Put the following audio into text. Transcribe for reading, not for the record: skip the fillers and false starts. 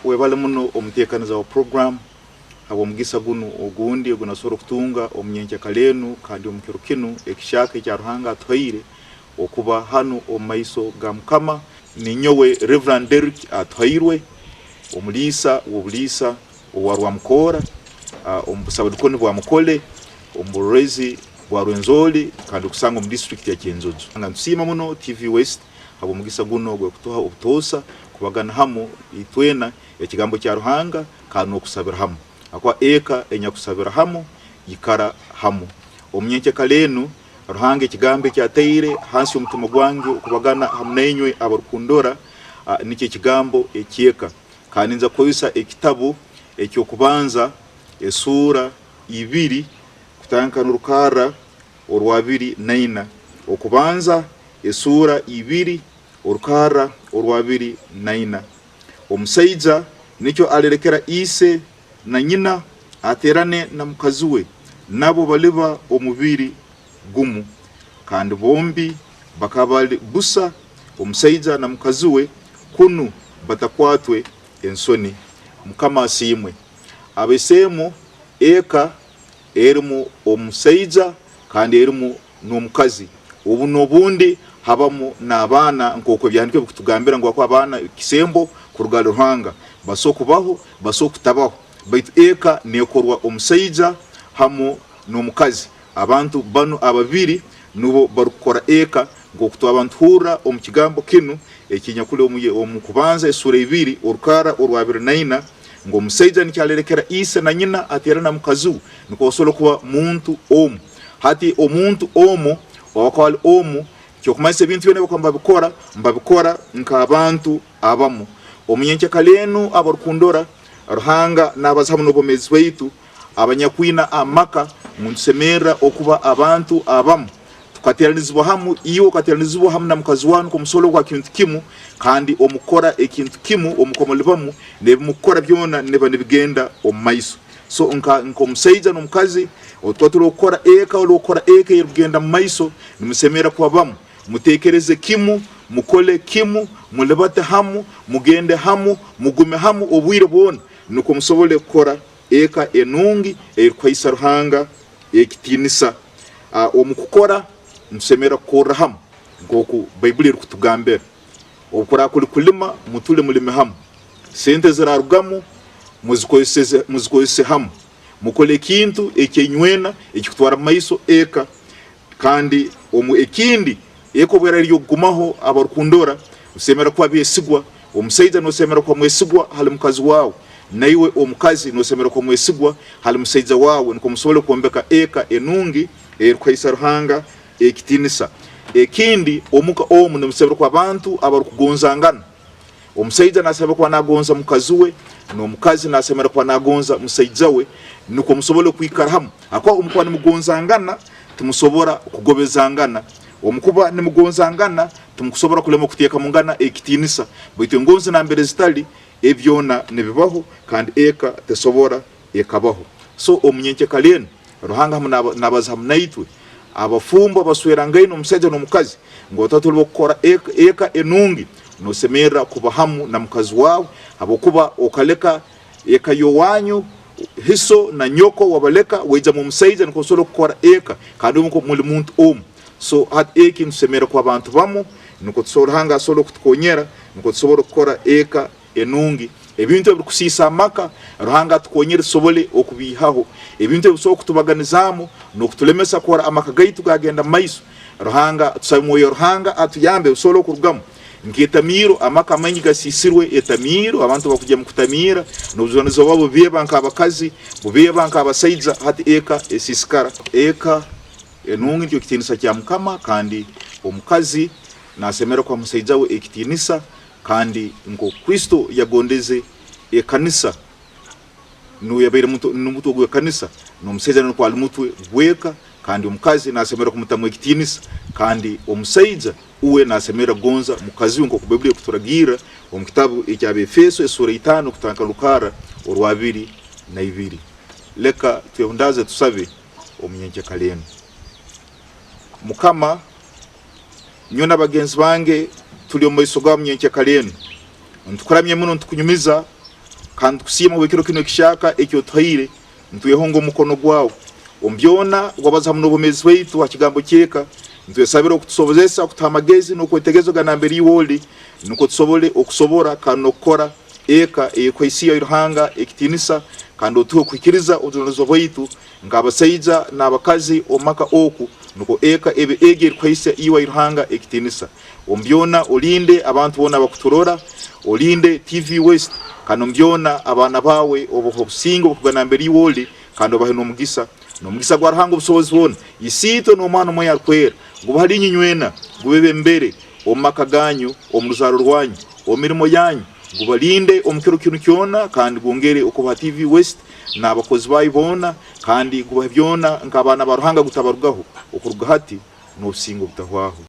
Webale muno omuteekaniza wa puroguramu habw'omugisa gunu ogundi ogu nasobora kutunga omu nyenkyakara enu kandi omu kiro kinu ekihyaka ekya Ruhanga atuhaire okuba hanu omu maiso ga Mukama. Ninyowe Rev. Derrick Atuhairwe, omuliisa w'obuliisa owa Rwamukoora omu busabadikoni bwa Mukole omu burorezi bwa Rwenzori kandi okusangwa omu disiturikiti ya Kyenjojo. Nitusiima muno TV West habw'omugisa gunu ogw'ekutuha obutoosa kubagana hamu itwena ekigambo kya Ruhanga kandi n'okusabira hamu. Ahakuba eka enyakusabira hamu ikara hamu. Omu nyenkyakara enu, Ruhanga ekigambo eki ataire hansi y'omutima gwange okubagana hamu nainywe abarukundora nikyo ekigambo eky'eka. Kandi ninza kukozesa ekitabu eky'Okubanza esuura ibiri kutandika n'orukarra orwabiri naina. Okubanza esuura ibiri orukarra orwabiri naina. Omusaija nikyo alirekera ise na nyina, aterane na mukazi we, nabo baliba omubiri gumu. Kandi bombi bakaba bali busa, omusaija na mukazi we, kunu batakwatwe ensoni. Mukama asiimwe. Abeseemu eka erimu omusaija kandi erimu n'omukazi. Obu n'obundi habamu n'abaana nk'oku Ebyahandiikirwe birikutugambira ngu hakuba abaana kisembo kuruga hali Ruhanga. Basobora kubaho, basobora kutabaho. Baitu eka n'ekorwa omusaija hamu n'omukazi. Abantu banu ababiri nubo barukukora eka nk'oku twaba nituhurra omu kigambo kinu ekinyakuli omu Kubanza esuura ibiri orukarra orwabiri naina ngu omusaija nikyo alirekera ise na nyina ateerane na mukazi we nukwo basobole kuba muntu omu. Hati omuntu omu obu akaba ali omu, kyokumanyisa ebintu byona ebi bakuba nibabikora, nibabikora nk'abantu abamu. Omu nyenkyakara enu abarukundora, Ruhanga nabaza hamu n'obwomeezi bwaitu abanyakwina amaka ngu nitusemerra okuba abantu abamu. Tukateranizibwa hamu, iwe okateranizibwa hamu na mukazi wawe nukwo musobole kuba kintu kimu, kandi omu kukora ekintu kimu, omu kuba muli bamu, n'ebi mukukora byona nibiba nibigenda omu maiso. So nka nk'omusaija n'omukazi, obu tuba turi kukora eka, ori kukora eka ey'erukugenda mu maiso, nimusemerra kuba bamu. Muteekereze kimu, mukole kimu, mulibate hamu, mugende hamu, mugume hamu obwire bwona nukwo musobole kukora eka enungi ey'erukuhaisa Ruhanga ekitiinisa. Omu kukora, nitusemerra kukorra hamu nk'oku Baibuli erukutugambira. Obu kuraaba kuli kulima, mutule mulime hamu. Sente ezirarugamu muzikozese hamu. Mukole ekintu eky'enywena ekikutwara mu maiso eka. Kandi omu ekindi, eka obu eraaba eri y'okugumaho abarukundora, osemerra kuba besigwa. Omusaija nosemerra kuba mwesigwa hali mukazi waawe, naiwe omukazi nosemerra kuba mwesigwa hali musaija waawe nukwo musobole kwombeka eka enungi eyerukuhaisa Ruhanga ekitiinisa. Ekindi, omuka omu nimusemerra kuba bantu abarukugonzangana. Omusaija nasemerra kuba nagonza mukazi we, n'omukazi nasemerra kuba nagonza musaija we nukwo musobole kwikara hamu. Habwokuba obu mukuba nimugonzangana, timusobora kugobezangana. Obu mukuba nimugonzangana, timukusobora kulema kuteekamungana ekitiinisa. Baitu engonzi nambere zitali, ebi byona nibibaho kandi eka tesobora ekabaho. So omu nyenkyakara enu, Ruhanga hamu nabaza hamu naitwe, abafumbo abaswerangaine omusaija n'omukazi, ngu obu tuba tuli b'okukora eka enungi, nosemerra kuba hamu na mukazi waawe habwokuba okaleka eka y'owanyu, hiso na nyoko wabaleka waijamu omusaija nukwo osobole kukora eka kandi obu muli muntu omu. So hati eki nitusemerra kuba bantu bamu nukwo tusobole Ruhanga asobole okutukonyera nukwo tusobole kukora eka enungi. Ebintu ebirukusiisa amaka Ruhanga atukonyere tusobole okubiihaho. Ebintu ebisobora kutubaganizaamu n'okutulemesa kukora amaka gaitu gagenda mu maiso Ruhanga tusabe mwoyo wa Ruhanga atuyambe bisobole okurugamu. Nk'etamiiro, amaka amaingi gasiisirwe etamiiro, abantu bakugya mu kutamiira, n'obujunanizibwa bwabo bubeeba nk'abakazi, bubeeba nk'abasaija, hati eka esiisikara. Eka enungi nikyo kitiinisa kya Mukama, kandi omukazi nasemerra kuha musaija we ekitiinisa, kandi nk'oku Kristo yagondeze ekanisa, Nuwe yabaire mutwe gw'ekanisa, n'omusaija nukwo ali mutwe gw'eka, kandi omukazi nasemerra kumutamu ekitiinisa, kandi omusaija uwe nasemerra kugonza mukazi we nk'oku Baibuli ekuturagirra omu kitabu eky'Abefeso esuura itaano kutandika rukarra orwabiri na ibiri. Leka twebundaaze tusabe omu nyenkyakara enu. Mukama, nyowe n'abagenzi bange tuli omu maiso gaawe omu nyenkyakara enu. Nitukuramya muno nitukunyumiza. Kandi tukusiima habw'ekiro kinu ekihyaka eki otuhaire, nitwehonga omu mukono gwawe. Omu byona wabaza hamu n'obwomeezi bwaitu ha kigambo ky'eka, nitwesabira okutusobozesa kutuha amagezi n'okwetegereza oga nambere iwe oli, nukwo tusobole okusobora kandi n'okukora eka ey'ekuhaisiya Ruhanga ekitiinisa kandi otuhe okuhikiriza obujunanizibwa bwaitu nk'abasaija n'abakazi omu maka oku, nukwo eka ebe egi erikuhaisa iwe ai Ruhanga ekitiinisa. Omu byona olinde abantu boona abakuturora, olinde TV West, kandi omu byona abaana baawe obahe obusinge obukuruga nambere iwe oli, kandi obahe n'omugisa. N'omugisa gwa Ruhanga obusobozi bwona, Isiitwe n'Omwana Omwoyo Arukwera, gube hali inywe inywena, gubebembere omu maka ganyu, omu ruzaaro rwanyu, omu mirimo yanyu, gubalinde omu kiro kinu kyona, kandi gwongere okubaha TV West n'abakozi baayo boona, kandi gubahe byona nk'abaana ba Ruhanga gutabarugaho okuruga hati n'obusinge obutahwaho.